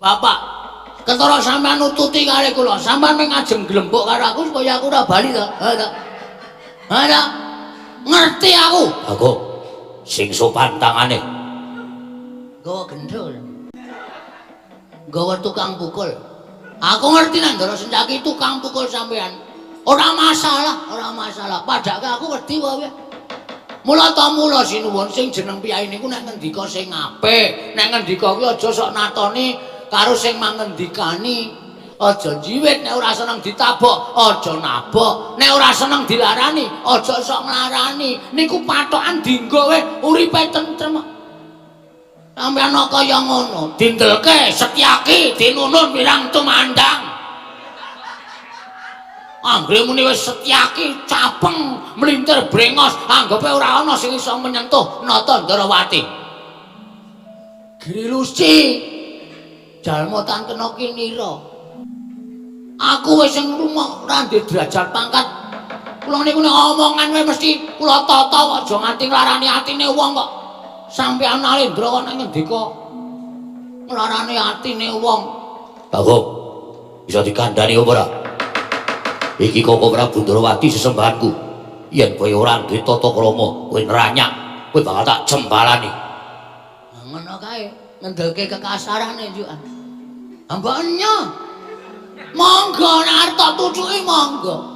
Bapak, ketara sampean nututi kali kula, sampean mung ngajeng glembuk karo aku supaya aku ora bali to. Ha to. Ha to. Ngerti aku. Bagong, sing sopan tangane. Gawa gendul. Gawa tukang pukul. Aku ngerti nek Ndara Sencaki tukang pukul sampean. Ora masalah, ora masalah. Padake aku wedi wae. Mula ta mula sinuwun sing jeneng piyai niku nek ngendika sing apik, nek ngendika kuwi aja sok natoni karo sing mangendikani. Aja njiwit nek ora seneng ditabok, aja nabok. Nek ora seneng dilarani, aja sok nglarani. Niku patokan dinggo wae uripe tentrem. Sampeyan kok kaya ngono, dindelke Setyaki dinunun wirang tumandang. Anggere muni wis Setyaki capeng mlintir brengos, anggepe ora ana sing iso menyentuh Nata Ndarawati. Grilusi jalma tan kena kinira. Aku wis sing rumah ora ndek derajat pangkat. Kula niku nek omongan wae mesti kula tata, aja nganti nglarani atine wong kok. Sampeyan Nalendra kok nek ngendika nglarani atine wong. Bagong, bisa dikandhani apa ora? Iki Koko Prabu Ndrawati sesembahanku. Yen kowe ora duwe tata krama, kowe nranyak, kowe bakal tak jempalani. Ngono kae, ngendelke kekasarane njukan. Mbok nya. Monggo nek arep tak tucuki monggo.